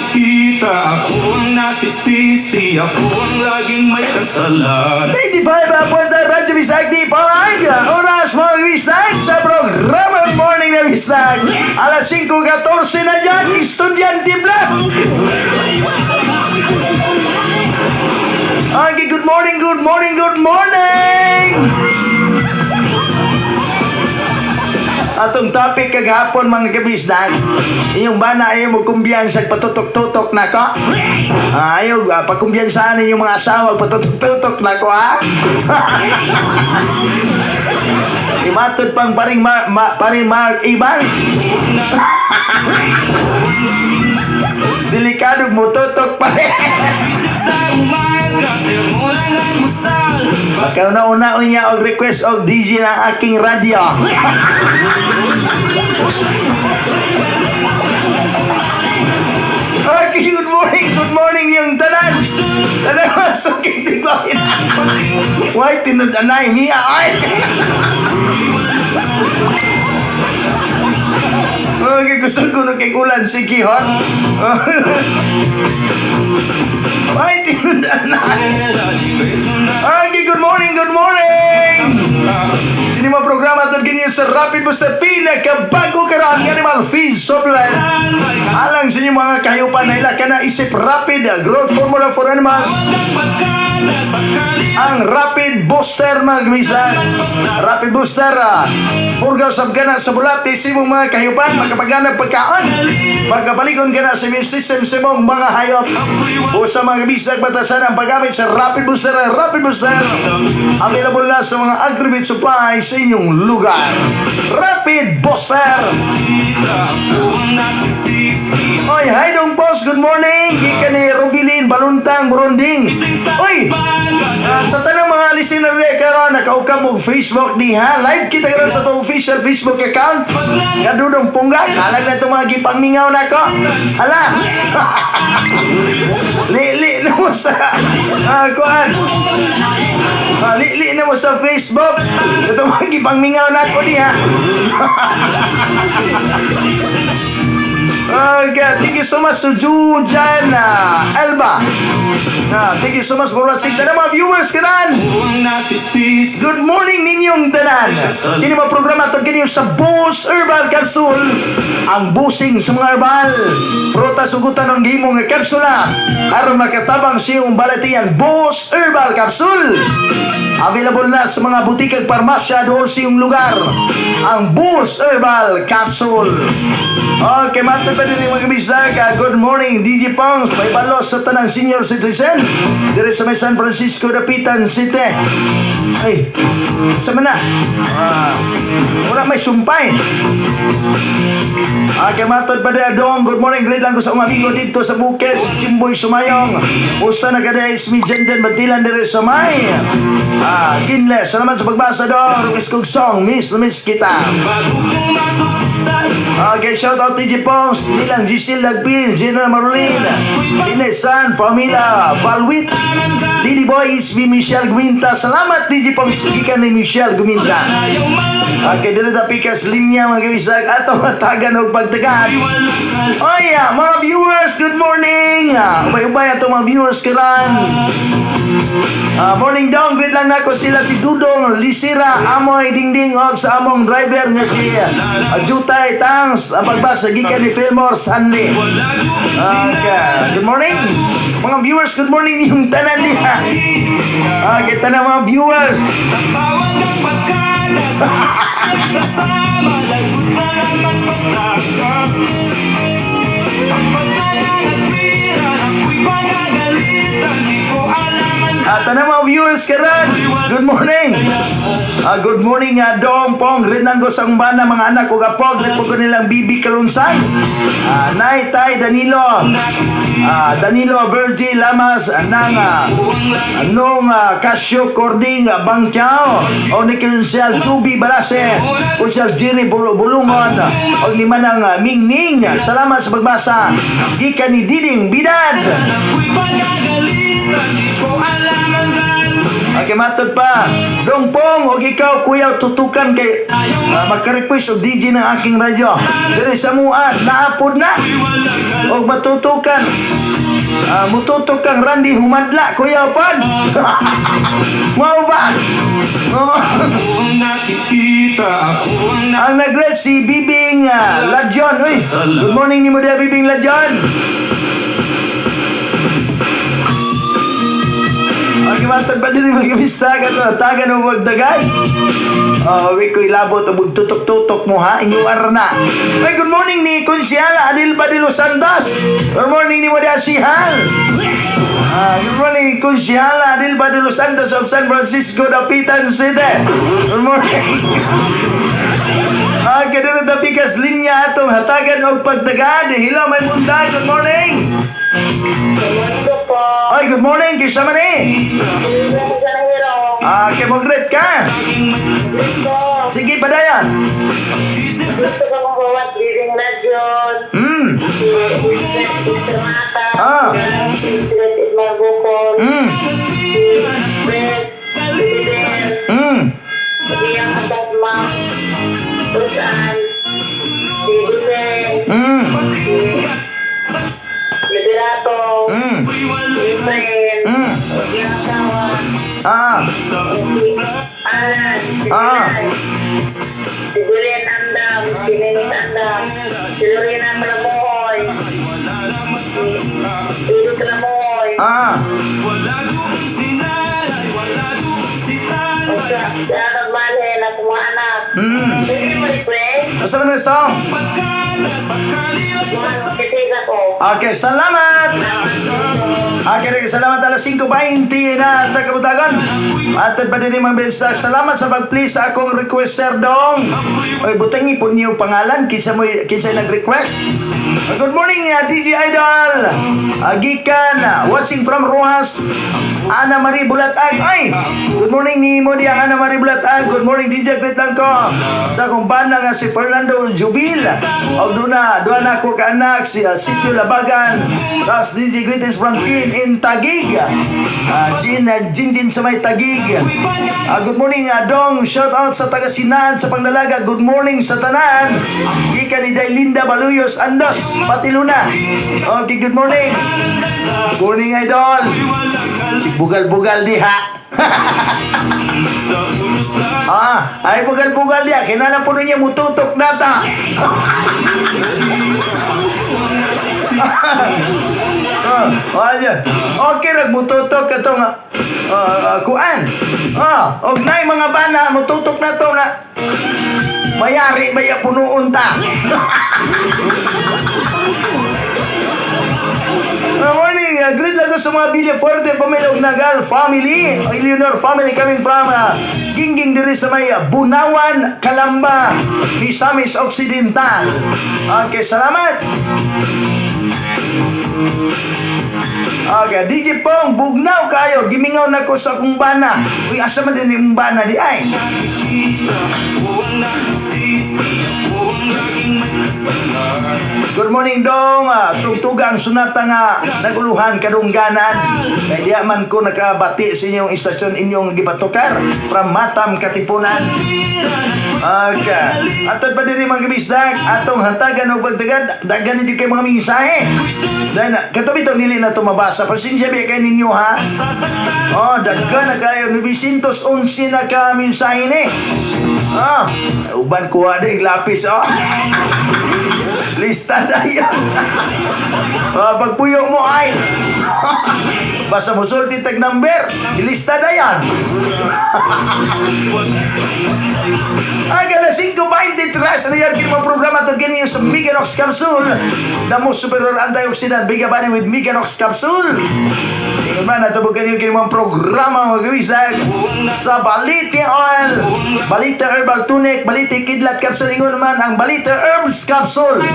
Nakita, ako ang nasisisi, ako ang laging may kasalanan. 95.1 Radyo Bisag di Palag. Oras, mga bisag, sa programa Morning na Bisag. Alas 5:14 na dyan, Estudyante Plus. Okay, good morning, good morning, good morning! Atong topic kagahapon, mga kabisdan, inyong bana ayaw mo kumbiyansa patutok-tutok na ko. Ah, ayaw, pagkumbiyansaan ninyong mga asawa patutok-tutok na ko, ha? Imatod pang paring, paring Mark Evans. Delikado mo tutok pa rin. Sa umaga, sermon ang almusal. Pagkauna-una niya og request og DJ ng aking radyo. Okay, good morning yung tanan. Tanan masakit di ba? Why tinud-anay miya ay? Okay, gusto ko nung kay ulan, sige hon. Why tinud-anay? Okay, good morning, good morning! Ini mo programa ito ganyan sa Rapid mo sa pinakabago karon Animal Feed Supplement. Alang sa inyong mga kahayupan na ila ka na isip Rapid Growth Formula for Animals. Ang Rapid Booster, mga kabisa. Rapid Booster, purgaw sab ka na sa bulati sa imong mga kahayupan, makapaganang pagkaon. Pagkabalikon ka na sa immune system sa imong mga hayop. Busa, mga kabisa, batasan ang paggamit sa Rapid Booster. Ang Rapid Booster, available na sa mga agri supply sa inyong lugar. Rapid Booster! Oy, hi dong boss, good morning. Gikan ni Rubilin Baluntang Burunding. Oy, sa tanang mga listener ni karon nakaukab og Facebook diha. Live kita karon sa atong official Facebook account. Kadudong pungga, kalag na itong mga gipangmingaw nako. Hala. Li-li na mo sa kuan. Li-li na mo sa Facebook. Ito mga gipangmingaw nako diha. Okay, thank you so much to Jujan Elba. Thank you so much for watching. Tanang mga viewers kanan. Good morning ninyong tanan. Kini mo programa to kini sa Boss Herbal Capsule. Ang busing sa mga herbal. Prutas sugutan ng gimo nga kapsula. Aron makatabang siyong balatian, Boss Herbal Capsule. Available na sa mga butik at parmasya doon sa iyong lugar. Ang Boss Herbal Capsule. Okay, matod pa din mga kabisag. Good morning, DJ Pongs. May balos sa tanang senior citizen. Dire sa may San Francisco, Dapitan City. Ay, sa mana? Wala may sumpay. Okay, matod pa din dong. Good morning, great lang ko sa mga amigo dito sa Bukes, Jimboy Sumayong. Musta na kada is mi Jenjen Batilan dire sa may Kinle, salamat sa pagbasa dong. Request kong song, miss na miss kita. Okay, shout out TJ Pongs, Nilang Giselle Lagpin, Gina Marlene, Inesan, Famila, Balwit, Didi Boy, it's me, Michelle Guminta. Salamat, DJ Pongs, gikan ni Michelle Guminta. Okay, dito ta pikas linya, mga kabisag, ato matagan og pagtagaan. Oy, mga viewers, good morning! Ubay-ubay ato mga viewers karon. Morning dong, greet lang nako sila si Dudong, Lisira, Amoy, Dingding, og sa among driver nga si Jutay Tangs, ang pagbasa gikan ni Fillmore Sanli. Okay, good morning. Mga viewers, good morning yung tanan niya. Okay, tanan mga viewers. Tawag ang pagkada sasama, lagot na lang ang pagkaka. Ang pagkakagwiran, ako'y pagagalitan, di ko alam ang At tanan mga viewers karon, good morning. Good morning nga dong pong rin ko sa bana mga anak ko apo rin po ko nilang Bibi Kalunsay. Nay Tay Danilo. Danilo Virgie Lamas nang anong Casio Cording Bangchao o ni Kunsel Juby Balase, Kunsel Jerry Bulungon o ni Manang Mingning. Salamat sa pagbasa. Gikan ni Diding Bidad. Ako'y pagagalitan, di ko alam ang Okay, matod pa. Dong Pong, og ikaw, kuya, tutukan kay maka-request og DJ ng aking radyo. Diri sa mua, naapod na. Og matutukan. Mututok kang Randy Humadla, kuya pod. Mao ba? Oh. Ako ang nakikita, ako ang Ang nag-greet si Bibing Ladyon. Uy, good morning ni mo diha, Bibing Ladyon. Okay, matag ba din mag-imista ka to? Tagan o magdagay? Oh, wi ko ilabot o tutok-tutok mo ha. Inyo na. Ay, good morning ni Konsyala Adil Badilo Sandas. Good morning ni mo diha si Hal. Good morning, Konsyala Adil Badilo Sandas of San Francisco, Dapitan City. Good morning. Kadto na pikas linya atong hatagan og pagtagad. Hello, may buntag. Good morning. Good po. Ay, good morning. Kinsa man eh? Kay mo greet ka. Gusto. Sige, padayon. Gusto ko kong bawat Living Legend. Si Mr. Mata. Si Fred Marbukol. Si Fred. Si Ben. Si Iyang Kasatma. Susan. Si Guzeng. Si Liberato. Si Efrain. Si iyang asawa. Si Alan. Si Alan. Si Julian Andam, si Nenit Andam, si Lorena Malamoy, si Edith Lamoy, si Arnold Malhen, akong mga anak. Pwede mo request? Asa man ang song? Mga titig ako. Okay, salamat! Okay, salamat, alas 5:20 na sa kabutagan. At pa din mga bebsa, salamat sa pag-please sa akong request, Sir Dong. Oy, butang po niyo pangalan, kinsa mo kinsa nag-request. Good morning, DJ Idol. Gikan, watching from Rojas, Ana Marie Bulatag. Ay, good morning ni mo diya, Ana Marie Bulatag. Good morning, DJ, greet lang ko sa akong bana nga si Fernando Jubil. Og duna, duha na ko ka anak si Sitio Labagan. Tapos DJ, greetings from Jean in Taguig. Jean, Jean din sa may Taguig. Good morning, Dong. Shout out sa taga Sinaan sa Pangdalaga. Good morning sa tanan. Gikan ni Linda Baluyos Andos, Patiluna. Okay, good morning. Good morning, Idol. Bugal-bugal diha. Ay bugal-bugal diha. Kinahanglan po niya mututok nata. Oh, ayun. Okay, rag mututok katong kuan. Og nay mga bana mututok na to na mayari baya punuon ta. Good morning. Greet lang ko sa mga Villa Fuerte family og Nagal family. Eleanor family coming from Gingging diri sa may Bunawan, Calamba, Misamis Occidental. Okay, salamat. Okay, DJ Pong, bugnaw kayo. Gimingaw na ko sa akong bana. Uy, asa man din yung bana di ay? Ako ang nasisisi, ako ang laging may kasalanan. Good morning, Dong. Tugtuga ang sunata nga naguluhan kadungganan. Kay diya man ko nakabati sa inyong istasyon inyong gibatukar from Matam, Katipunan. Okay. Atod pa diri mga kabisag, atong hatagan og pagtagad, daghan ninyo kay mga mensahe. Dahil kato bitong dili na to mabasa. Pasensya biya kay ninyo ha. Oh, daghan na kayo 911 na ka mensahe ni. Uban kuha din lapis oh. Lista na yan. Pagpuyo mo ay. Basta musulti tag number, ilista na yan. Ay, alas 5:23 na yan, kini mga programa ito gini sa Meganox Capsule. The most superior antioxidant, Big Body with Meganox Capsule. Ingon man, natubog kanyo kini mga programa mga kawisag sa Balite Oil, Balite Herbal Tonic, Balite Kidlat Capsule, ingon man ang Balite Herbs Capsule.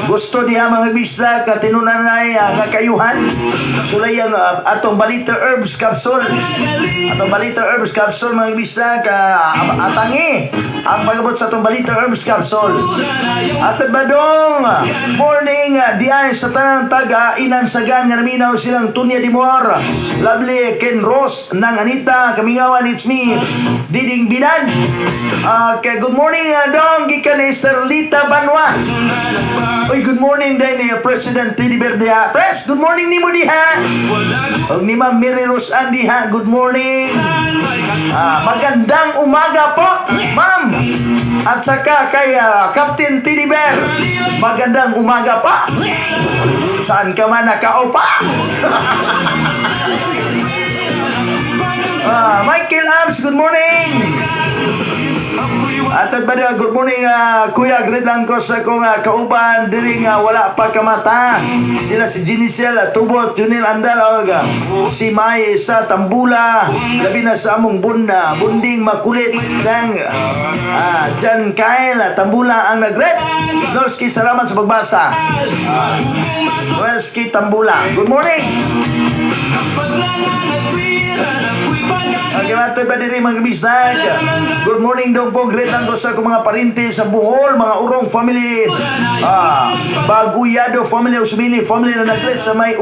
Gusto diha mga bisag katinunan ay nga kayo kaayuhan. Sulay ang atong Balita Herbs Capsule. Atong Balita Herbs Capsule, mga bisag, atangi ang pagabot sa atong Balita Herbs Capsule. At badong morning diay sa tanang taga Inansagan nga naminaw silang Tunya Dimor. Lovely Ken Ross ng Anita Kamingawan, it's me, Diding Binan. Okay, good morning, dong gikan ni Serlita Banwa. Oy, good morning din ni President Teddy Berdia. Pres, good morning nimo diha. Og ni Ma'am Mary Rose Andy ha, good morning. Magandang umaga po, ma'am. At saka kay Captain Teddy Bear, magandang umaga pa. Saan ka man nakaupa? Michael Abs, good morning. At ba, good morning, Kuya, greet lang ko sa akong kauban diri nga wala pa kamata. Sila si Ginicel Tubot, Junil Andal og si May sa Tambula, labi na sa among bunda, bunding makulit ng John Kyle Tambula ang nag-greet. Nolski, salamat sa pagbasa. Nolski Tambula. Good morning. Okay, matoy pa diri, mga bisag. Good morning daw po. Greet lang ko sa akong mga parinti sa Bohol, mga Urong family, Baguyado family, Usmili family na nag sa may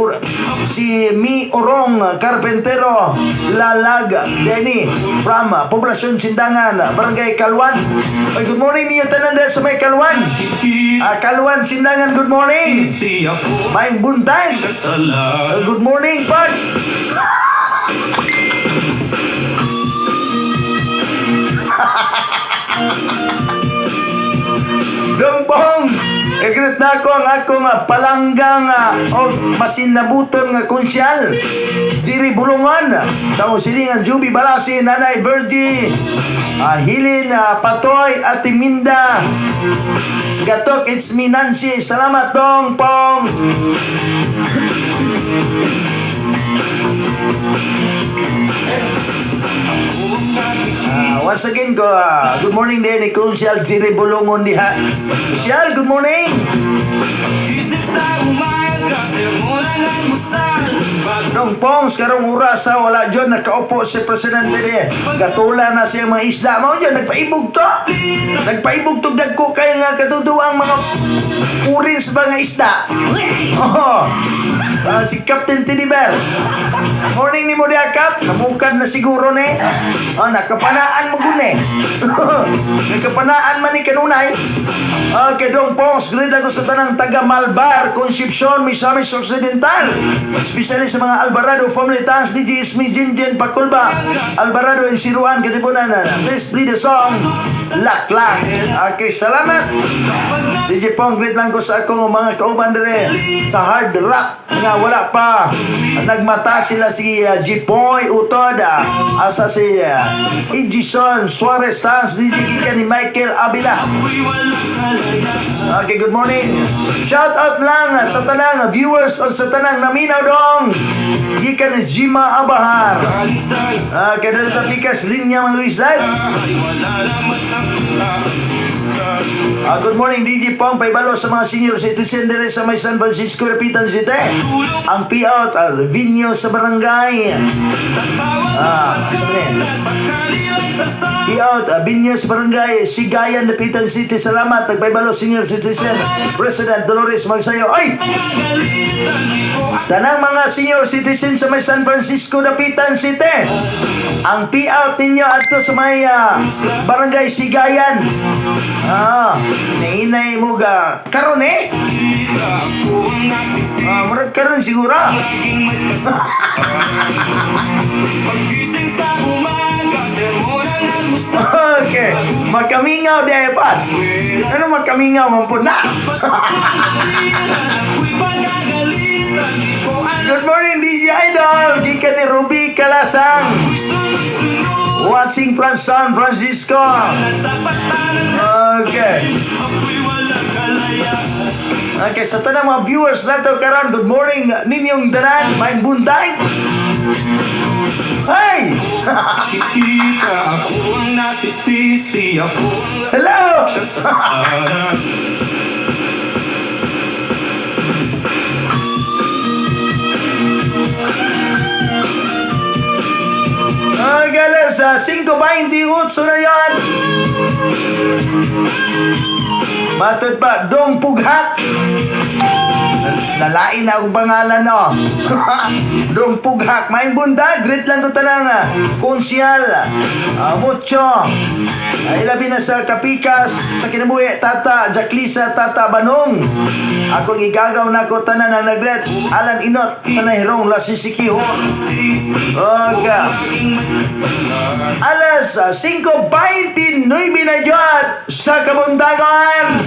si Mi Urong Carpentero Lalag Denny from Poblasyon Sindangan, Barangay Kalwan. Ay, good morning niyo tanan dahil sa may Kalwan. Kalwan Sindangan, good morning. Maayong buntag. Good morning, Pag. Dongpong, i-greet na ako ang akong palanggang o masinabuton nga konsyal. Diri Bulungan. Sa silingan Juby Balasi, Nanay Virgie, Hilin Patoy, Ate Minda. Gatok, it's me, Nancy. Salamat, Dong Pong. Once again ko, good morning din ni Konsyal Diri Bulungon diha. Konsyal, good morning. Dong Pongs, karong oras sa wala dyan, nakaupo si Presidente di. Gatula na siya mga isda. Mao dyan, nagpaibog to. Nagpaibog to, dagko kay nga katuduang mga purin sa mga isda. Oh, si Captain Teddy Bear. Morning ni mo diha, Kap. Namukad na siguro ni. Oh, nakapanaan mo gune. Nakapanaan man ni kanunay. Okay, Dong Pongs, greet ako sa tanang taga Malbar, Concepcion, Misamis Occidental. Especially sa mga Alvarado family tans, DJ Ismi, Jinjin, Pakulba, Alvarado and Siruan, Katipunan. Please play the song, Lak Lak. Okay, salamat. DJ Pong, greet lang ko sa akong mga kauban dire sa Hard Rock nga wala pa. Nagmata sila si Jipoy Utod, asa si Edison Suarez Tans, DJ Kika ni Michael Avila. Okay, good morning. Shout out lang sa tanang viewers o sa tanang naminaw dong. Gikan ni Jima Abahar. Okay, dito sa Pikas, linya mga wisad. Good morning, DJ Pong. Paibalo sa mga senior citizen dire sa may San Francisco, Dapitan City. Ang P-out, venue sa barangay. Sabi niya. P-out, venue sa barangay, Sigayan, Dapitan City. Salamat, nagpaibalo senior citizen. President Dolores Magsayo. Ay! Tanang mga senior citizen sa may San Francisco, Dapitan City. Ang P-out ninyo adto sa may barangay Sigayan. Nainay mo ga karon eh. Murag karon siguro. Okay, makamingaw di ay pas. Ano makamingaw man po na? Good morning, DJ Idol. Gikan ni Ruby Kalasang. Watching from San Francisco. Okay. Okay, sa tanang mga viewers nato karon, good morning ninyong tanan, maayong buntag. Hey! Nakikita ako ang nasisisi, ako ang Hello! kasalanan. Alas 5:28 na yan. Matod pa, Dong Pughak. Nalain na akong pangalan, no. Dong Pughak. Maayong buntag, greet lang to tanang konsyal. Mucho. Ilabi na sa Kapikas, sa kinabuhi, Tata Jacklisa, Tata Banong. Akong igagaw na ko tanan ang nagret. Alan Inot, sa nahirong Lasisikihon. Okay. Alas 5:29 na dyan sa kabuntagon.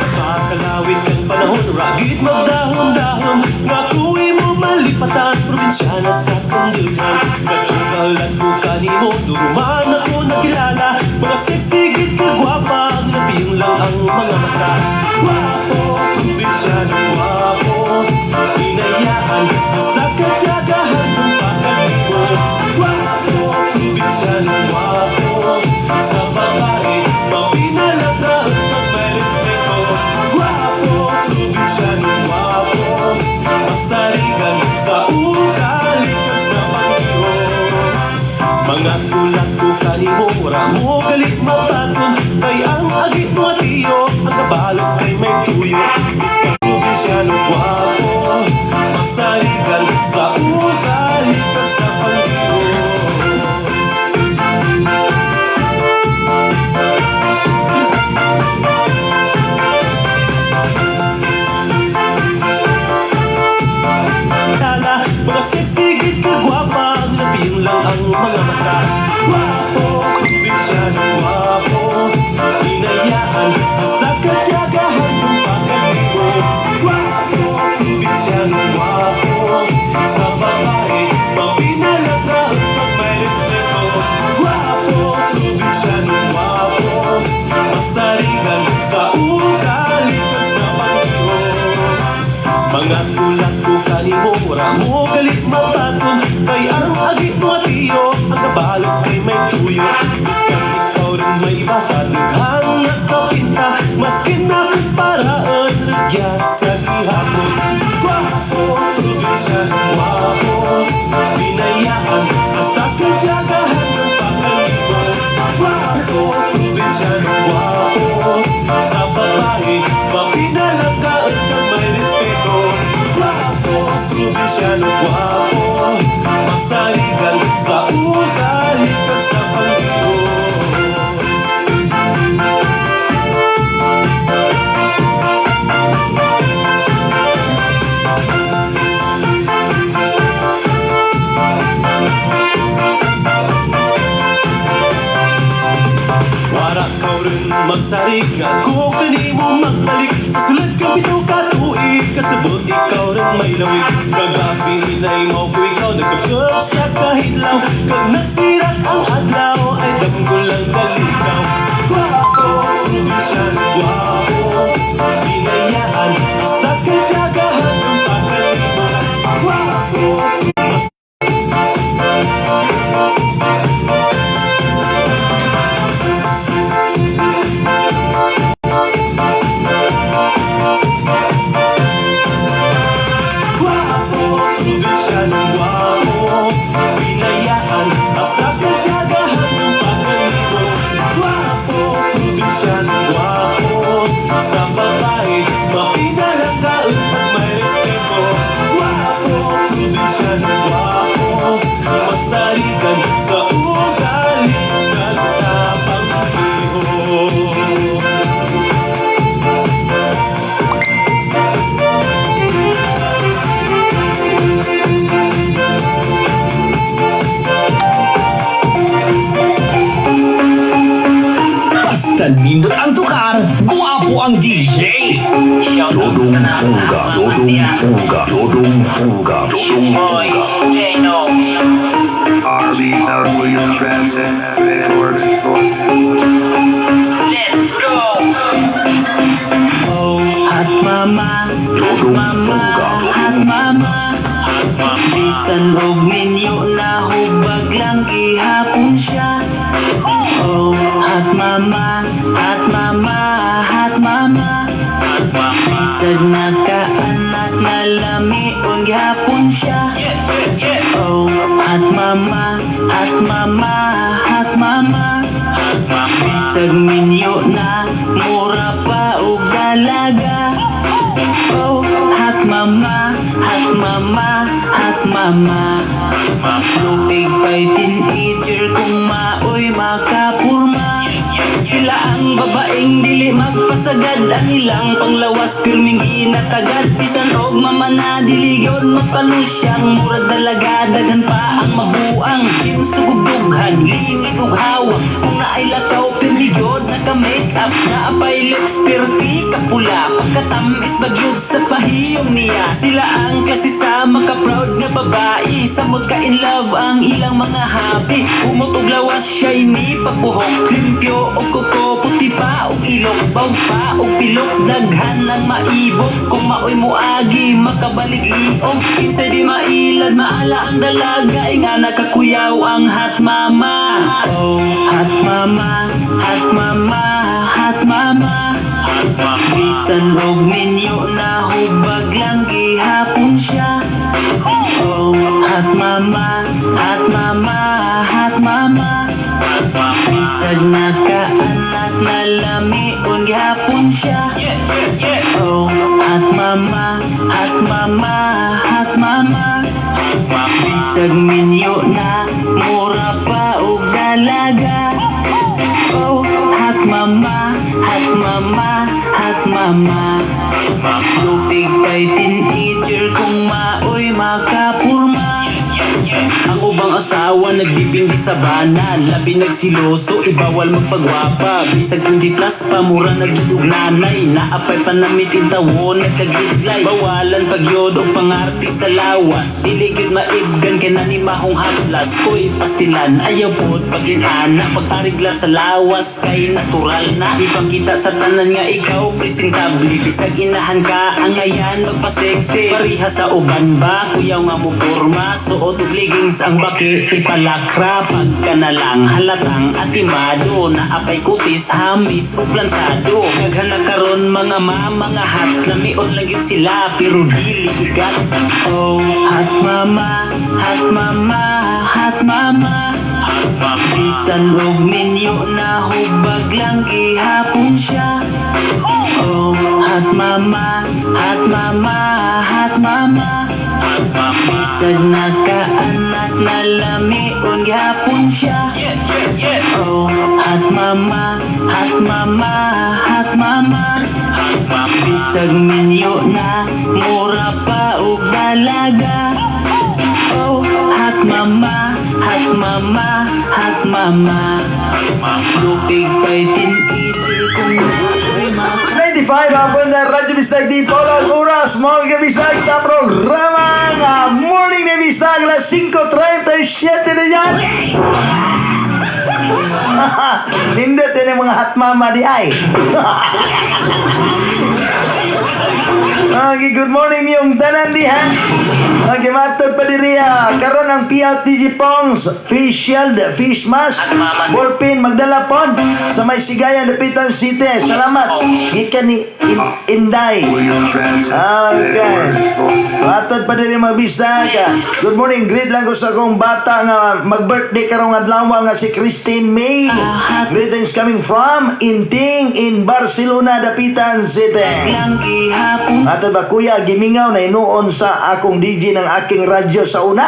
Sa kalawit ng panahon, ragit magdahon-dahon. Nga kuwi mo malipatan, probinsyana sa kandughan. Nagtugalan ko kanimo, duruman ako nakilala. Mga sexy git kagwapa, napiyong lang ang mga mata. Gwapo, probinsyano, gwapo. Sinayaan, basta katyagahan ng pagkalibo. Gwapo, probinsyano, gwapo. Sa babae, mapinalata at may respeto. Gwapo, probinsyano, gwapo. Masarigan sa ugali kag sa paghiho. Mga tulak ko kanimo, wala mo galit mabaton. Kay ang agit mo atiyo, ang kabalos kay may tuyo. Biska probinsyano, gwapo. Masarigan sa ugali kag sa paghiho. Tala, mga sexy git kagwapa, napiyong lang ang mga mata. Gwapo, probinsyano, gwapo. Sinayaan, basta katyagahan ng pagkalibo. Gwapo, probinsyano, gwapo. Sa babae, mapinalata at may respeto. Gwapo, probinsyano, gwapo. Masarigan sa ugali kag sa paghiho. Mga tulak ko kanimo, wala mo galit mabaton. Kay ang agit mo atiyo, ang kabalos kay may tuyo. Biskan ikaw rin may iba sa dughang nakapinta. Maskin na paraan, ragya sa gihapon. Gwapo, probinsyano, gwapo. Sinayaan, basta katyagahan ng pagkalibo. Gwapo, probinsyano, gwapo. Sa babae, mapinalangka at may respeto. Gwapo, probinsyano, gwapo. Masarigan sa ugali kag sa paghiho. Wara ka rin magsarig nga ko kanimo magbalik. Sa sulod ka 7 ka tuig, kasabot ikaw rin may lawig. Kagabi inay mo ko ikaw nagkakap sa kahidlaw. Kag nagsirak ang adlaw ay damgo lang kalikaw. Gwapo, probinsyano, gwapo. Sinayaan, basta katyagahan ng pagkalibo. Gwapo. Gwapo, probinsyano, gwapo. Sinayaan, basta katyagahan ng pagkalibo. Gwapo, probinsyano, gwapo. Sa babae, mapinalangka at may respeto. Gwapo, probinsyano, gwapo. Masarigan sa ugali kag sa paghiho. Basta nindot ang tukar, guwapo ang DJ. Dodong Pulga, Dodong Pulga, Dodong Pulga, Dodong Boy, Pulga. Jano. RB Let's go! Oh, hot mama, hot Dodong mama, Pulga, hot mama. Bisan og minyo na, hubag lang gihapon siya. Oh, hot mama, hot mama, hot mama. Bisag nakaanak na, lamion gihapon siya. Oh, hot mama, hot mama, hot mama. Bisag minyo na, mura pa og dalaga. Oh, hot mama, hot mama, hot mama. Lupig pa'y teenager kung maoy makapurma. Sila ang babaeng dili magpasagad. Ang ilang panglawas pirming ginatagad. Bisan og mama na, dili gyud magpalusyang. Murag dalaga, daghan pa ang mabuang. Sugog dughan, lingid og hawak. Kung naay lakaw, pirmi gyud naka-make up. Naapay lips, pirti kapula. Pagkatamis bagyod sa pahiyom niya. Sila ang klase sa maka-proud nga babae. Samot ka in love ang ilang mga happy. Humot og lawas, shiny pagbuhok. Limpyo og kuko, puti pa og ilok. Bawg pa og pilok, daghan ang maibok. Kung maoy muagi, makabalig liog. Kinsay di mailad, maala ang dalaga. Inga nakakuyaw ang hot mama. Oh, hot mama, hot mama, hot mama. Bisan og minyo na, hubag lang gihapon siya. Oh, hot mama, hot mama, hot mama. Bisag nakaanak na, lamion gihapon siya. Oh, hot mama, hot mama, hot mama. Bisag minyo na, mura pa og dalaga. Oh, hot mama, hot mama, hot mama. Lupig pa'y teenager kung maoy makapurma. Ang ubang asawa nagdipindi sa bana. Labi nagsiloso, ibawal magpagwapa. Bisag 20 plus pa, mura nagyud og nanay. Naapay panamit intawon, nagkagidlay. Bawalan pagyod og pangarti sa lawas. Dili gyud maibgan kay nanimahong haplas. Uy, pastilan, ayaw pod pag-inana. Pag-arigla sa lawas kay natural na. Ipakita sa tanan nga ikaw presentable. Bisag inahan ka, angayan magpa-sexy. Pareha sa uban ba, kuyaw nga mo porma. Suot og leggings ang baki, ipalakra. Pagka na lang halatang atimado. Naapay kutis, hamis o plansado. Daghan na karon mga mama nga hot. Lamion lang yun sila pero dili igat. Oh, hot mama, hot mama, hot mama. Bisan og minyo na, hubag lang gihapon siya. Oh, hot mama, hot mama, hot mama. Bisag nakaanak na, lamion gihapon siya. Oh, hot mama, hot mama, hot mama. Bisag minyo na, mura pa og dalaga. Oh, hot mama, hot mama, hot mama. Lupig pa'y teenager kung maoy maka 95 hapon na Radyo Bisag Dipolog ang oras, mga kabisag, sa programa nga Morning ni Bisag, alas 5:37 na yan. Nindot din ang mga hot mama di ay. Okay, good morning yung tanan diha. Okay, matod pa diri ah. Karon ang PLTG Pongs, face shield, face mask, ballpen, magdala pod sa may Sigayan, Dapitan City. Salamat. Gikan ni Inday. Okay. Matod pa diri, mga bisag. Good morning, greet lang ko sa akong bata nga mag-birthday karong adlaw nga si Christine May. Greetings coming from Inting in Barcelona, Dapitan City. Lang gihapon. Ato ba, kuya, gimingaw na inuon sa akong DJ ng aking radyo sa una.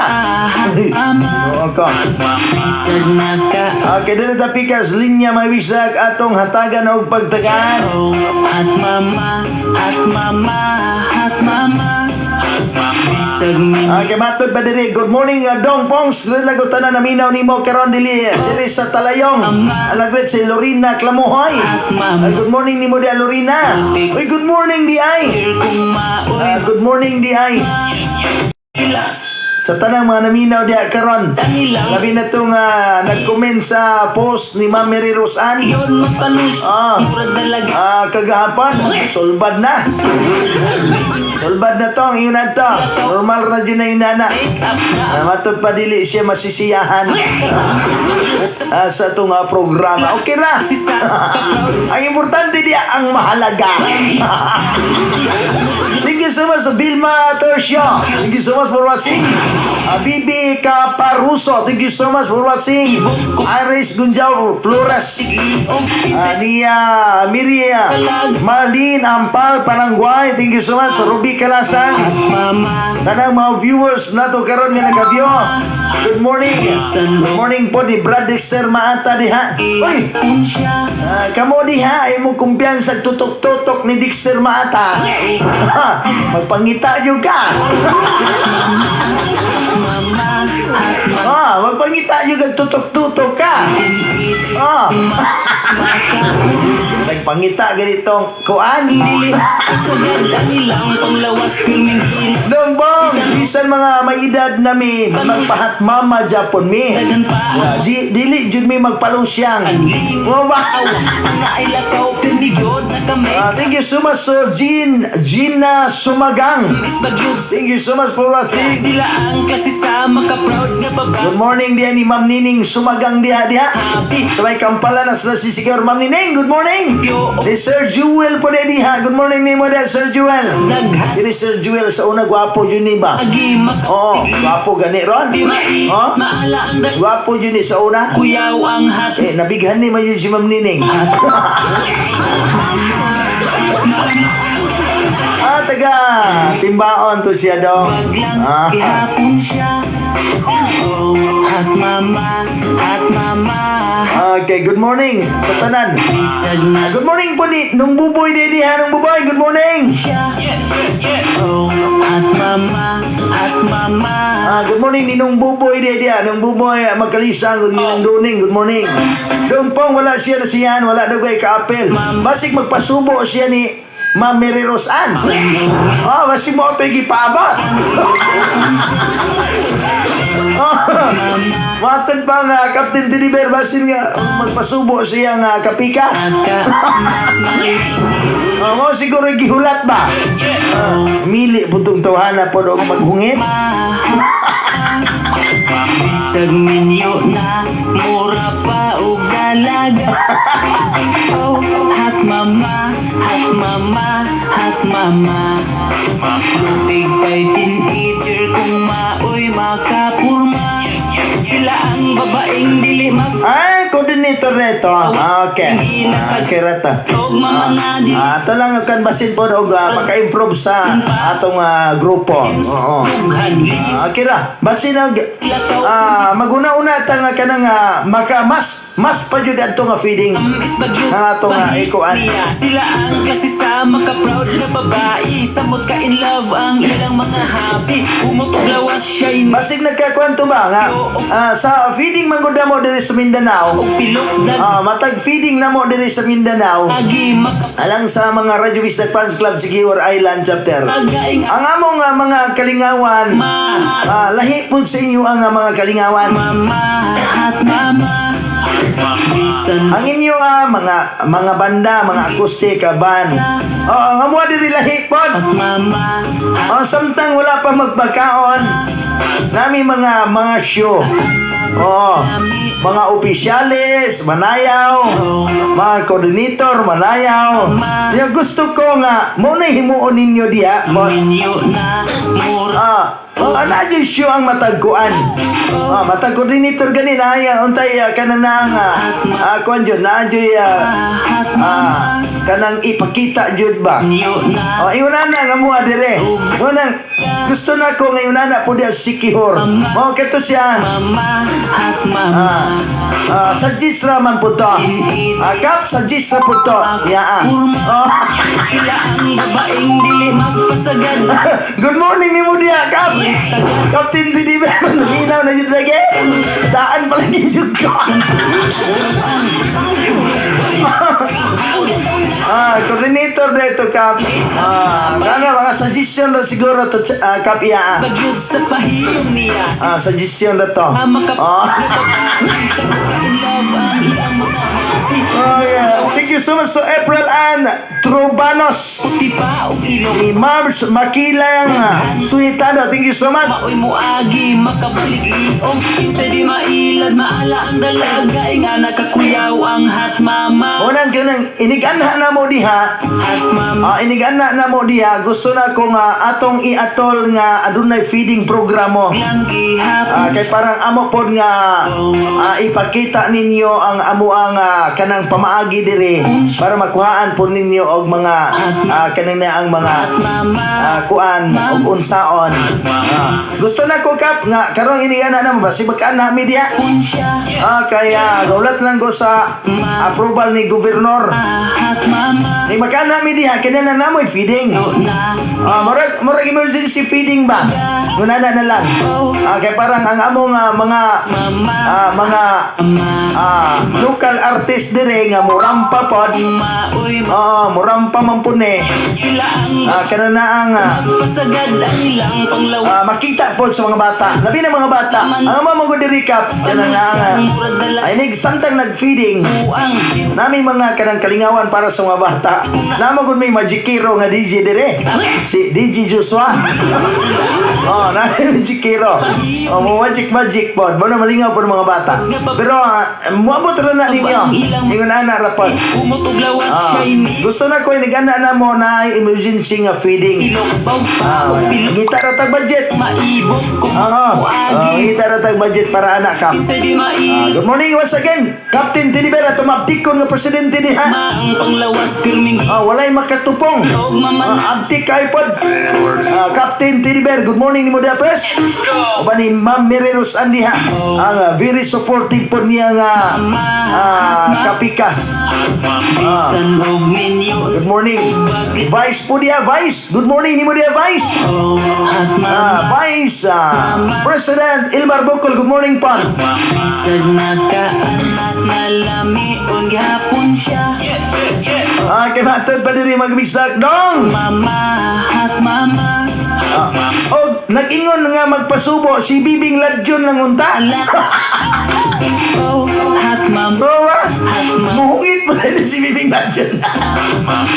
Hot mama. Oo ko. Bisag naka Okay, dito ta pikas linya, mga bisag, atong hatagan og pagtagaan. Oh, hot mama, hot mama, hot mama. Bisag minyo Okay, matod pa diri. Good morning, Dong Pongs. Dili lang ko tanan naminaw nimo karon dili diri sa Talayong. Alagret si Lorena Clamohoy. Good morning nimo di, Lorena. Uy, good morning di ay. kung maoy Good morning di ay. sila Sa tanang mga naminaw diha karon. ang ilang Labi na itong nag-comment sa post ni Ma'am Mary Rosan. Yun magpalus. Ah. Murag dalaga. Kagahapon, sulbad na. Sulbad na to, ang ingon to. Normal ra jud na inana. Face up na. Matod pa dili siya masisiyahan sa itong programa. Okay ra. Si sa ka-proud. Ang importante diya ang mahalaga. Thank you so much, Vilma Tercio. Thank you so much for watching. Bibi Caparuso. Thank you so much for watching. Iris Gunjaw Flores. Nia Miria Marlene Ampal Panangguay. Thank you so much. Ruby Kalasang. Mama. Tanang mga viewers nato karon nga nagabyo. Good morning. Good morning po ni Brad Dexter Maata diha. Uy, Siya. Kamo diha ay mo kumpiyansa tutok-tutok ni Dexter Maata. Magpangita jud ka. Mama at Magpangita jud kag tutok-tutok ka. Nagpangita ganitong kuan. Dili kasagad ang ilang panglawas pirming hila. Dongbong, bisan mga may edad na mi, magpahat mama Japon mi. Dagan pa Yeah, dili jud mi magpalusyang. ang liw. Mo ba? Awa ang nailakaw pirmi gyud na kami. Thank you so much, Sir Jean, Gina Sumagang. Miss Bagyo. Thank you so much for watching. Sila ang klase sa maka-proud nga babae. Good morning diha ni Ma'am Nining Sumagang diha diha. Happy. Sa may Kampala na sila si Sigur Ma'am Nining, good morning. Ni Sir Jewel po na diha. Good morning ni mo diha, Sir Jewel. Daghan. Dini Sir Jewel sa una gwapo jud ni ba? Agi maka. Oo, gwapo gani ron. Di mai. Oh, Maala ang dag. gwapo jud ni sa una. Kuyaw ang hat. Eh, nabighan ni man yun si Ma'am Nining. Taga Timbaon to siya dong. Baglang gihapon siya. Oh, at mama, at mama. Okay, good morning sa tanan. Bisag na Good morning po ni nung buboy di diha nung buboy. Good morning. siya. Oh, at mama, at mama. Good morning ni nung buboy di diha nung buboy magkalisang ug ninang duning. Good morning. Dong pong wala siya nasiyahan, wala daw kay kaapel. Basig magpasubo siya ni Ma'am Mary Rose Ann. Basig mo ito'y gipaabot. Matod pa nga Captain Deliver basin nga magpasubo siya nga kapika. Mo siguro gihulat ba? Mili putong tawhana po og maghungit. Bisag minyo na mura pa og dalaga. Oh, hat mama, hat mama, hat mama. Lupig kay teenager kung maoy makapurma. Sila ang babaeng dili mak Ay, coordinator nito. Okay. Okay, rata. Og mga nga di Ito lang ang kanbasin po og maka-improve sa atong grupo. Oo. Dughan. Okay ra. Basin og maguna-una ta nga kanang maka mas mas pa jud adto nga feeding. Miss Bagyo. Ang atong ikuan. Niya. Sila ang klase sa maka-proud na babae. Samot ka in love ang ilang mga happy. Humot og lawas siya'y Basig nagkakwento ba nga sa feeding man gud mo diri sa Mindanao. Og pilok dag. Matag feeding na mo diri sa Mindanao. Agi maka Alang sa mga Radyo Vista Fans Club Siquijor Island chapter. Pagaing Ang among mga kalingawan, ma lahi pud sa inyo ang mga kalingawan. Mama at mama. Bisan Ang inyo mga banda, mga acoustic band. Oo, ang amo diri lahi pod. at mama. Oh, samtang wala pa magpagkaon, nami mga show. Oo. Mga opisyales, manayaw, mga coordinator, manayaw. Yung gusto ko nga, mo na himuon ninyo diha, boss. Minyo na mura. Oh, ana jud show ang matagkuan. Matag coordinator gani na ay untay kanang kuan jud na jud At mama. kanang ipakita jud ba. Minyo na Oh, ingon na nga mo dire. Ingon gusto na ko ngayon na po diya si Sikihor. Mo kato siya. Mama at mama. Sa man po to. Kap sa ra po to. Ya. Oh. Sila ang babaeng dili magpasagad. Good morning ni mo diya, Kap. Captain Didi Naminaw na jud lagi. Daan pala ni jud ko. Coordinator na ito, Kap. Kana mga suggestion na siguro to, Kap, iya. Bagyod sa pahiyong niya. Suggestion na to. Maka Oh. love ang iyang mga hati. Oh, yeah. Thank you so much to April Ann Trubanos. Puti pa og ilong. Ni Marbs Makilang Suhitano. Thank you so much. Maoy moagi makabalik liog. Kinsay di mailad maala ang dalaga. Nga nakakuyaw ang hot mama. Unang kanang inig-anha na mo diha. Hot mama. Inig-anha na mo diha. Gusto na ko nga atong iatol nga adunay feeding program mo. Lang gihapon. Kay parang amo pod nga ipakita ninyo ang amo ang kanang pamaagi diri para makuhaan po ninyo og mga kanina ang mga Mama. Kuan og unsaon. Gusto na ko, Kap, nga karong iniana na mo ba si magkaan mi diha. Siya. Kaya gaulat lang ko sa approval ni gobernador. Hot mama. Ni magkaan mi diha kini na namoy feeding. Na. Murag emergency feeding ba? Munana na lang. Kay parang ang among mga Mama. Mga local artist dire nga murampa pod. Maoy Oo, murampa man pud ni. sila ang Kana na ang pasagad ang ilang panglawas. Makita pod sa mga bata. Labi na mga bata. Ang ama mo diri, Kap, kana na ang ay nig samtang nag-feeding. Ang Nami mga kanang kalingawan para sa mga bata. Namo gud may magikiro nga DJ dire. Si DJ Joshua. Oh, nami magikiro. Oh, mo magic magic pod. Mo na malingaw pod mga bata. Pero moabot ra na ninyo. Ingon ana ra pod. Umot og lawas shiny. Gusto na ko inig-ana na mo na emergency nga feeding. Ilok baw pa og pilok. Ngita ra tag budget. Maibok kung Oo. muagi. Ngita ra tag budget para anak ka. Kinsay di mailad Good morning once again, Captain Tinibera, tumabtikon nga presidente niya. ang panglawas pirming Walay makatupong. og maman. Abtik kay pod. Captain Tiniber, good morning nimo diha, pres. Uban ni Ma'am Mary Rose Andy ha. Ang very supportive pod niya nga kapikas. Bisan og minyo. Good morning. Vice po diha, Vice. Good morning nimo diha, Vice. Oh, hot mama. Vice President Ilmar Bukol, good morning po. Bisag nakaanak na lamion gihapon siya. Kay matod pa diri magbisag dong. Mama, hot mama. Og nag-ingon nga magpasubo si Bibing Ladyon lang unta. Ala. Oh, hot mama. Bro, ba? Muhungit pa rin si Bibing Ladyon.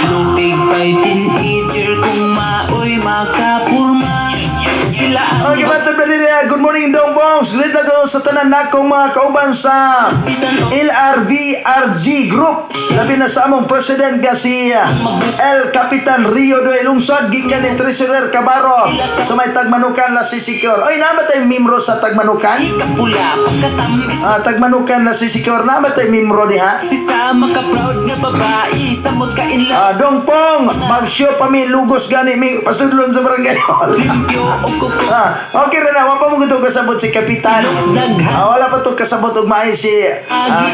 Lupig pa'y teenager kung maoy makapurma. Sila ang Okay, matod pa diri. Good morning, Dong Bongs. Great na sa tanan nakong mga kauban sa bisan og LRVRG Group. Labi na sa among president nga si El Capitan Rio de Lungsod, gikan ni Treasurer Cabaro sa may Tagmanukan la Secure. Oy, naa tay miyembro sa Tagmanukan? kapula pagkatamis. Tagmanukan la Secure, naa tay miyembro diha? Si sa maka-proud nga babae samot ka in love. Dong Pong, mag-show pa mi lugos gani mi pasudlon sa barangay hall. Limpyo og kuko. Okay ra na, wa pa mo gud kasabot si Kapitan. Daghan. Wala pa to kasabot og maayo si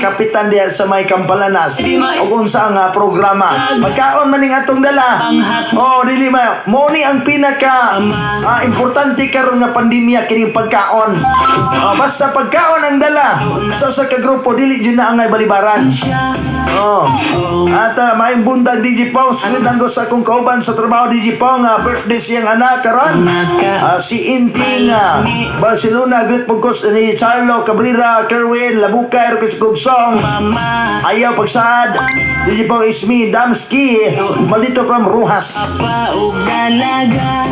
Kapitan diha sa may Kampalanas ug unsa ang programa. Pagkaon man ning atong dala. Ang hot Oh, dili ma. Mo ni ang pinaka importante karon nga pandemya kining pagkaon. Basta pagkaon ang dala sa usa ka grupo dili jud na angay balibaran. siya. Oh. At maayong buntag, DJ Pong. Sunod ang sa akong kauban sa trabaho, DJ Pong. Birthday siyang anak karon. Naka Si Inting Barcelona, great pugkos ni Charlo Cabrera, Kerwin, Labuka, Ercus Gugsong. Mama. Ayaw pagsaad. DJ Pong is me, Damski, Maldito from Rojas. Pa og dalaga.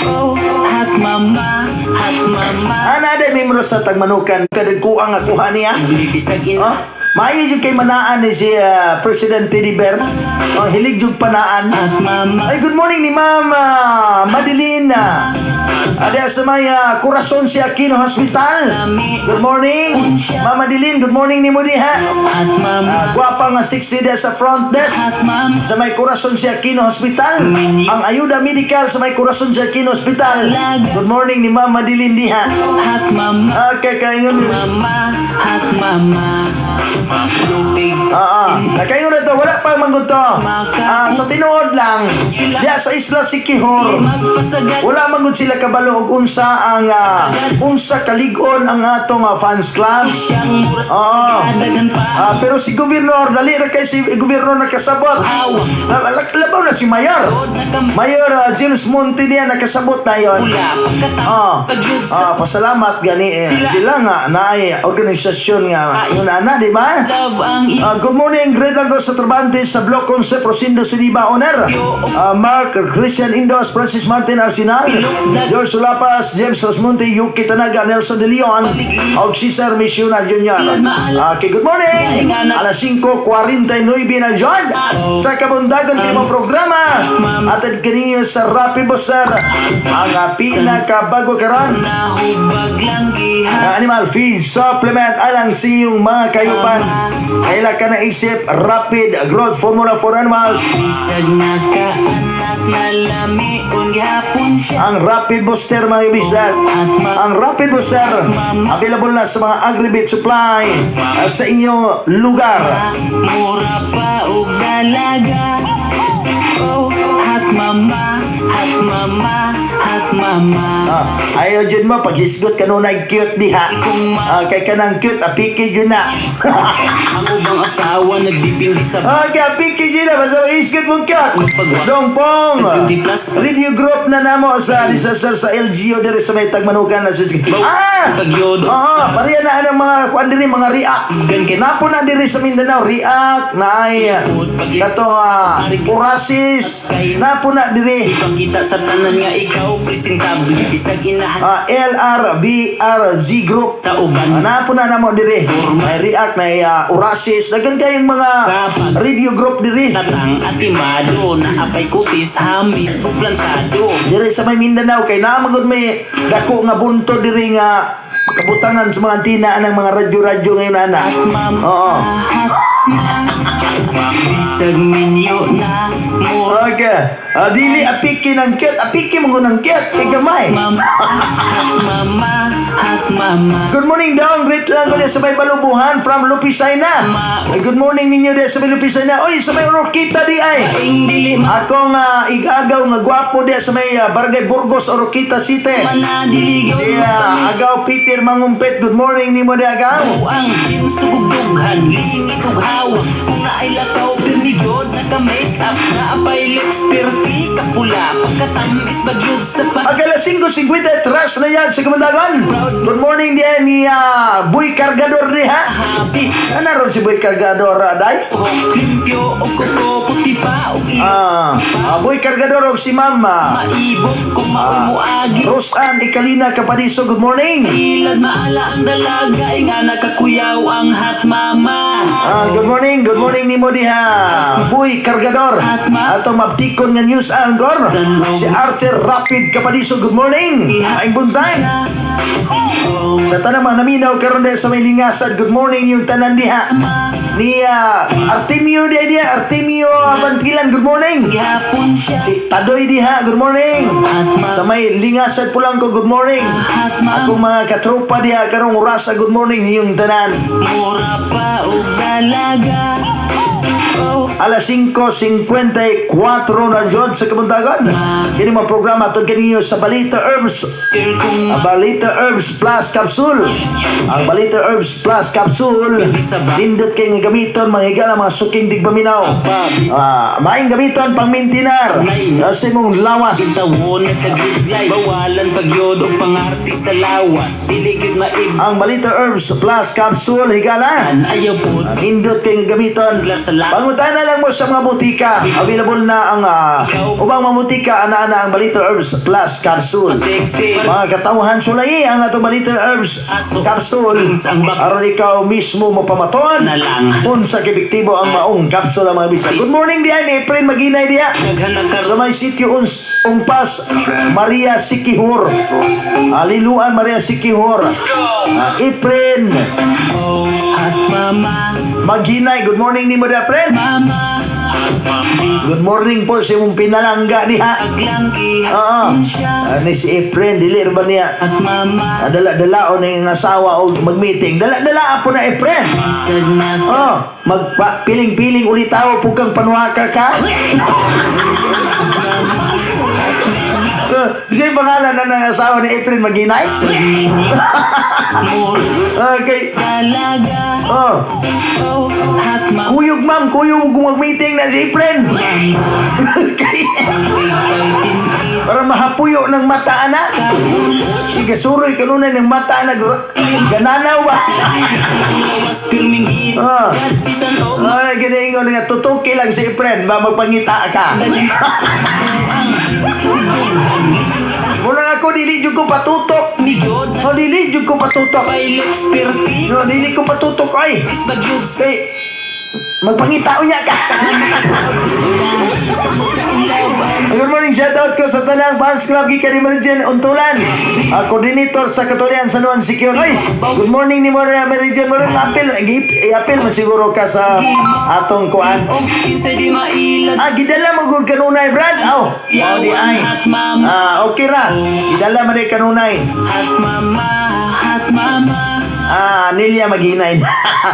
Oh, hot mama, hot mama. Ana de membro sa Tagmanukan kadag kuang nga kuha niya. Bisag in Oh, maayo jud kay manaan ni si President Teddy Bear. Oh, hilig jud panaan. Hot mama. Ay, good morning ni Ma'am Madeline. Ada sa may Corazon si Aquino Hospital. Good morning. Ma'am Madeline, good morning ni mo diha. Hot mama. Gwapa nga 60 diha sa front desk. Hot mama. Sa may Corazon si Aquino Hospital. Ang Ayuda Medical sa may Corazon si Aquino Hospital. Good morning ni Ma'am Madeline diha. Hot mama. Okay, kaingon. Mama, hot mama. Lupig. Ah, ah. Nakayo na to, wala pa man gud to. Ah, sa tinuod lang, diya sa Isla Siquijor, Magpasagad. wala man gud sila kabalo og unsa ang unsa kalig-on ang atong fans club. Siyang mura. Oo. Dagan pa. Ah, pero si Gobernador, dali ra kay si Gobernador nakasabot. Hawak. Labaw na si Mayor. Od na kam. Mayor James Monte diya nakasabot na yon. Pula. Pagkatapos. Ah, Pagyud sa ah, pasalamat gani eh. Sila nga naay organisasyon nga yun ana, di ba? love ang Ah, good morning, great lang ko sa Trabante sa Block Concept Rosindo Siniba Owner. Ah, Mark Christian Indos, Francis Martin Arsenal, George Sulapas, James Rosmonte, Yuki Tanaga, Nelson De Leon, og Cesar Misiona Jr. Okay, good morning! Alas 5:49 na John sa kabundagon kay mong programa at kaninyo sa Rapid Booster ang pinakabago karon Nahubag lang giha. na animal feed supplement alang sa inyong mga kayupan. Kaila ka naisip, Rapid Growth Formula for Animals. Bisag nakaanak na lamion gihapon siya. Ang Rapid Booster, mga ibisan. Ang Rapid Booster available na sa mga agribit supply sa inyong lugar. Mura pa og dalaga. Oh, hat mama, hat mama, hat mama. Ah, ayaw dyan mo, paghisgot ka nunay cute diha. Ah, kay kanang cute, apiki yun na. Ang ubang asawa nagdipindi sa Okay, apiki yun na, basta maghisgot mong cute. Dong Pong, review group na namo sa disaster sa LGU diri sa may Tagmanukan na sa. Ah! Tagyod. Oo, pareha na ang mga kuan diri, mga react. Napo na diri sa Mindanao, react na ay katong Orasis. Napo na diri. Ipakita sa tanan nga ikaw presentable bisag inahan Ah, LRBRZ Group. Tauban. Ah, napo na namo diri. May react na Orasis. Daghan kayong mga review group diri. Tatang atimado na apay kutis hamis ug plansado. Diri sa may Mindanao kay naa magud may dako nga bunto diri nga kabutangan sa mga antina ng mga radyo-radyo ngayon ana. Mama, Oo. hat ma, bisag minyo na mura. Okay. Ah, dili apiki ng cute, apiki mo ng cute kay gamay. Mama, hat mama, hat mama. Good morning daw, great lang ko diya sa may Balubuhan from Lupisayna. Ay, good morning ninyo diya sa may Lupisayna. Oy, sa may Oroquita di ay. Ing dili Akong igagaw nga gwapo diya sa may Barangay Burgos, Oroquita City. manadiligaw. Yeah, Agaw Peter Mangumpet, good morning nimo diya agaw. Ang sugugdughan, lingit ug hawak. Kung naay lakaw, pirmigyod, naka-make up. Naapay lips, pirti, kapula. Pagkatamis, bagyod sa pa. Ag alas 5:53 na yan sa Kamandagan. Good morning diya ni Boy Cargador diha. Happy, Ano ron si Boy Cargador, day? buhok, limpyo, o kuko, puti pa, o ilo. Ah, Boy Cargador og si Mama. Maibok, kung maumuagi. Rosan Ikalina Kapadiso, good morning. Ilad maala ang dalaga, nga nakakuyaw ang hat mama. Ah, good morning nimo diha. Boy Cargador. Ato mabtikon nga news anchor. Si Archer Rapid Kapadiso, good morning. Ay buntag. Oh, Sa tanang mga naminaw karon diha sa may lingasad, good morning yung tanan diha. Ni Artemio diha diha, Artemio Bantilan, good morning. Gihapon siya. Si Tadoy diha, good morning. Sa may lingasad pulang ko, good morning. Akong mga katropa diha karong orasa, good morning yung tanan. Mura pa og dalaga. Oh, Alas 5:54 na jud sa kabuntagon. Kini mga programa atod kaninyo sa Balita Herbs. girl kung Ang Balita Herbs Plus Capsule. Ang Balita Herbs Plus Capsule. Nindot kay nga gamiton mga higala mga suking digpaminaw. Ah, maing gamiton pang mintinar. Sa imong lawas. Tawon nagkagidlay. Bawalan pagyod og pangarti sa lawas. Dili gyud maib. Ang Balita Herbs Plus Capsule higala. Ayaw po. Nindot kay nga gamiton. Pangutana lang mo sa mga butika. Available na ang ubang mga butika ana-ana ang Balita Herbs Plus Capsule. Sexy. Mga katawhan sulay ang atong Balita Herbs Capsule. Aron ikaw mismo mapamaton Na lang. unsa ka epektibo ang maong capsule ang mga bisa. Good morning diha ni Efren Maginay diha. Daghan na Sa may sitio uns Ungpas Maria Siquijor. Aliluan Maria Siquijor. Ah, Efren Oh, at mama, Maghinay, good morning nimo diha friend. mama. Good morning po sa imong pinalangga niha. Lang Oo. gihapon siya. Ani si Efren, dili ra ba niya? At mama. Dala-dala o na yung asawa o mag-meeting. Dala-dala po na Efren. Bisag na Oh, magpa piling-piling ulitaw po kang panuhaka ka. Siya yung pangalan na ng asawa ni Efren Maginay? Mura Okay. talaga. Oh, Oh, at mama. kuyog ma'am, kuyog kung mag-meeting na si Efren. Okay. Para mahapuyo ng mata ana. Igasuroy kanunay ng mata ana. Gananaw ba? Ah. Ah, ginaingon nga tutuki lang si Efren ba magpangita ka. Muna ako dili jud ko patutok. Oh, dili jud ko patutok. No, dili ko patutok ay. Kay magpangita unya ka. Good morning, shout out ko sa tanang fans club gikan ni Meridian Untulan. Coordinator sa Katulian San Juan Secure. Ay, good morning ni Mori Meridian Mori apil i-apil man siguro ka sa atong kuan. Ah, gidala mo gud kanunay, Brad. Aw, mao di ay. Ah, okay ra. Gidala man di kanunay. At mama, at mama. Ah, Nilya maghinay.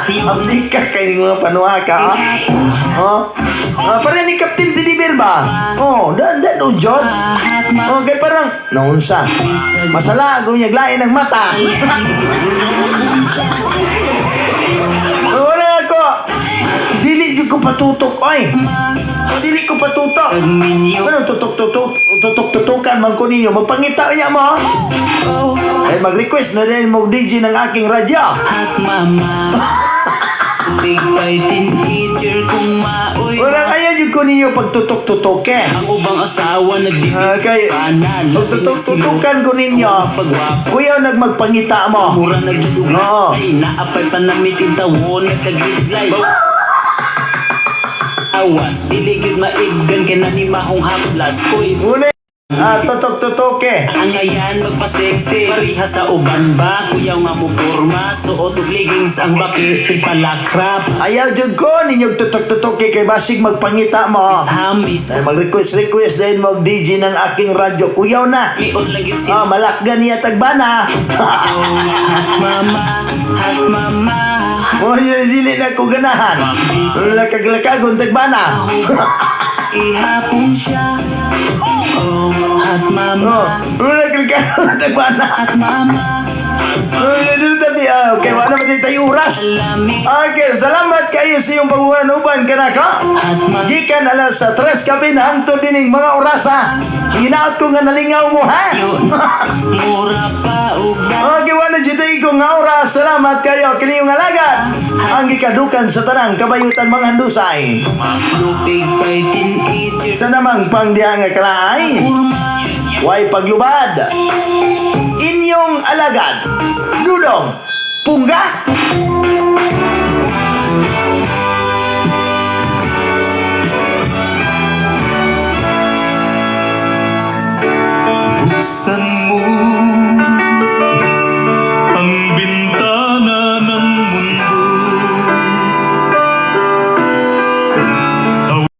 Abdi ka kay mga panuha ka, ah. Oh. Ah, parang ni Captain Deliver ba? Oh, dan dan oh, Jod. At mama. Okay, parang naunsa. Masala ako niya lain ng mata. Wala ako. Dili jud ko patutok oy. Oh, dili ko patutok. Ano tutok tutok tutok tutukan man ko ninyo. Magpangita niya mo. Oh, Ay mag-request na din mo DJ ng aking radyo. at mama. Big fighting teacher kung maoy. Wala kaya jud ko ninyo pagtutok-tutok eh. Ang ubang asawa Okay. nagdipanan. Pagtutok-tutukan ko ninyo. Pagwapo. Kuya nagmagpangita mo. Mura nagdudugay. Oo. Naapay panamit intawon nagkagidlay. Awas, dili gyud maiggan kay nanimahong haplas. Uy, Una, tutok-tutok eh. ang ngayan magpaseksi. Pariha sa uban ba? Kuyaw nga mo porma. Suot og leggings ang baki ipalakrap. Ayaw jud ko ninyong tutok-tutok eh, kay basig magpangita mo. Hamis. Ay, mag-request-request din mo DJ ng aking radyo. Kuyaw na. Liot lagi si Ah, malakgan niya tagbana. At mama, at mama. O, yun, dili na ko ganahan. Lakaglakagon tagbana. Ihapon siya. Oh, at Oh, mama, lakaglakagon tagbana. at mama. Oh, yun, tabi. Ah, okay, wala naman tayo oras. Lami Okay, salamat kayo sa iyong panguhan-uban kanako. at mama. Gikan alas sa 3 gabi na hangtod dining mga orasa. Hinaot ko nga nalingaw mo ha. Mura pa og Okay, wala dito ko nga oras. Salamat kayo. Kini yung alagad. Ang gikadukan sa tanang kabayutan mga handusay. lupig pa'y teenager. Sa namang pangdiha nga kalaay. Kurma. Way paglubad. Inyong alagad. Dudong. Pungga.